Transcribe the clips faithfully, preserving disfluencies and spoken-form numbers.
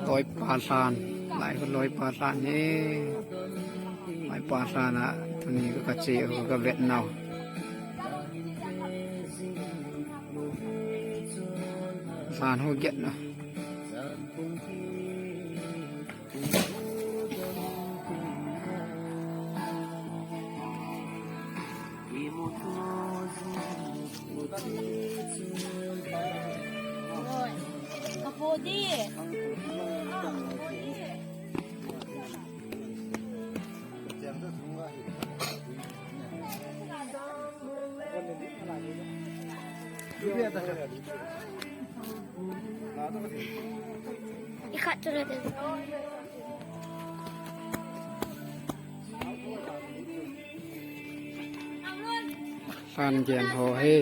Loipa lhan, lai khu loipa lhan hi. Loipa lhan a, tuni ka che u ka vet nau. Lhan ho get na. Ikhat tu lah tu. Lhan gen ho hi.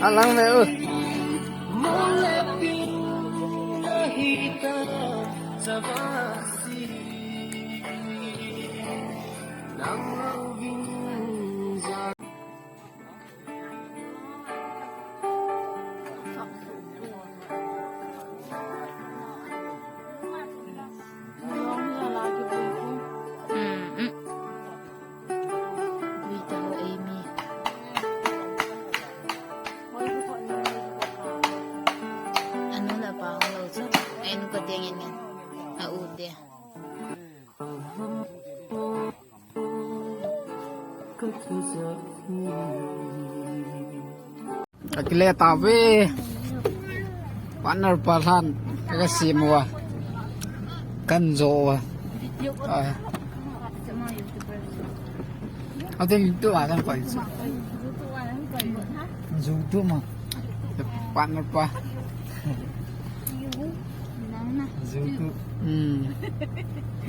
Alang ve u. Akile tave. Partner pa lhan. Ka sim uva. Kan jo uva. Ah. Ate YouTube a kan koi. YouTube ma. Partner pa. Nang na. Zutu. Hmm.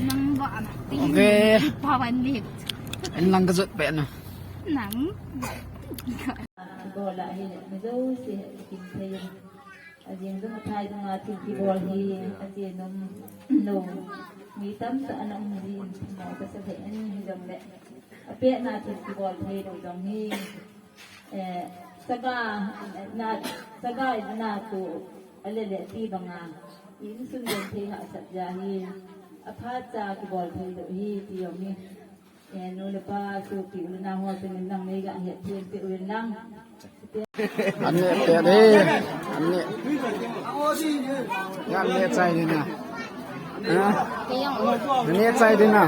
Nang ba na. Okay. Pawan lit. An lang ka jot pe na. Nang. Bola hi na. Mizo si kim thayin. Ajing dung thai dung a thil kibol hi. Ajing nung no. Mi tamtah ana um jin. Mo ka sa he ani hi jong le. Apet na thil kibol thei lou jong hi. Eh, saga, na, saga na tu, alele ti banga, insun den thei hahsat ja hi, aphat cha kibol thei lou hi, ti jong hi. Eh, nu le pa, sopi u le nao ho, chun nang nei ga het thiem peh uvin lang. An neh pet e, an neh. An neh chai ding a. Ha? An neh chai ding a.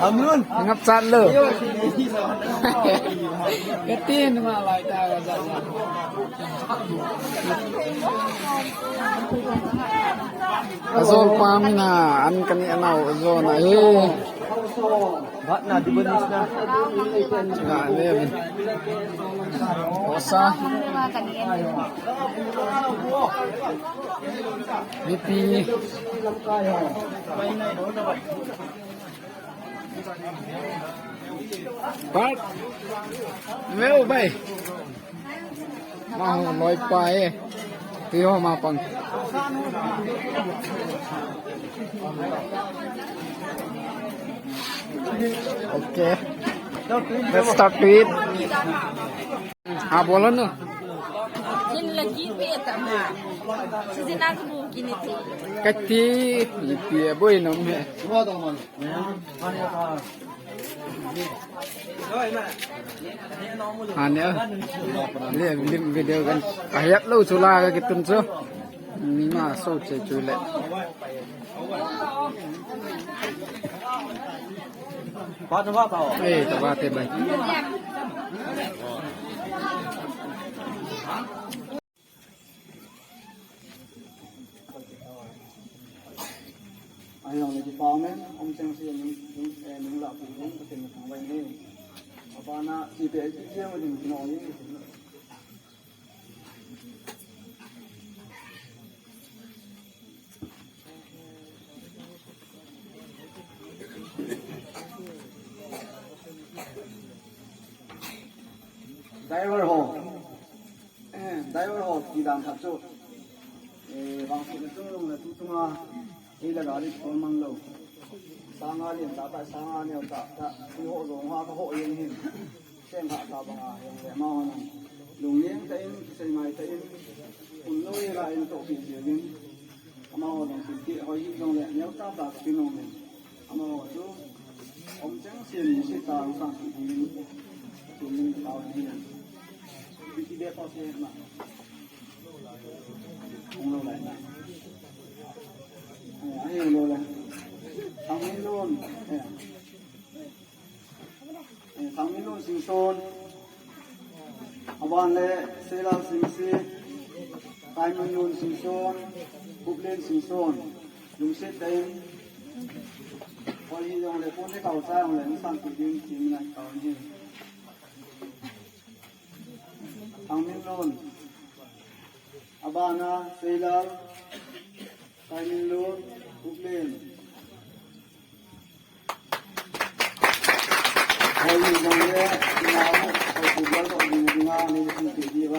Hamlun. Ngap chat lou. Ka tin ma lai ta ga ja. Ajol pa mina an ka neh nau ajo na e. Bat na di bonis na. Ga le. Osa. Bipi. Bat. Meu bai. Ma ho loi pa e. Ti ho ma pang. Okay. Let's start to eat. Ha, bolo no. Kin lagi pe ta ma. Sisi na ku kini ti. Kati, ipi boy no me. Ane, le, le, video kan. Kahep lou chu la ka kitun chu. Ni ma so che chu le. Ba ta ba ta. Eh, ta ba te bai. Ai, ang lagi pa men, ang siyang siya nung, nung, eh, nung la pu nung, kasi nung tang bai ni. Apa na, si pe, si siya mo din kino ni. Driver ho. Driver ho, ti dan khat chu. Eh, vangsetna chungnung le tutunga, ei le gari khol mang lou. Sanga lian tah tah, sanga neo tah tah, ti ho jong ha ka ho jeng hin. Seng kha ta banga, jong le ma ho nang. Lungnem tah in, kisei ngai tah in. Kun lou e la in toh pi jeng in. Amaho jong thilpeh hoi hih jongle neo tah tah ka pe nom in. Amaho chu um cheng sen ni se ta u sang ti ding in. Tun in ka tao ni. Pi ti be pa se na. Hung lou lai na. Eh, ahi lou lai. Thangminlun. Eh. Eh, Thangminlun Singson. Aban le Seilal Singsi. Kaiminlun Singson. Kuplen Singson. Lungset tah in. Hoi hi jongle pon le kau sa jongle ni sang ti ding ti mina kau ni. Thangminlun. Abana Seilal. Kaiminlun. Kuplen. Hoi hi jongle, ina, hoi hi jongle, ina, ina, ina, ina, ina,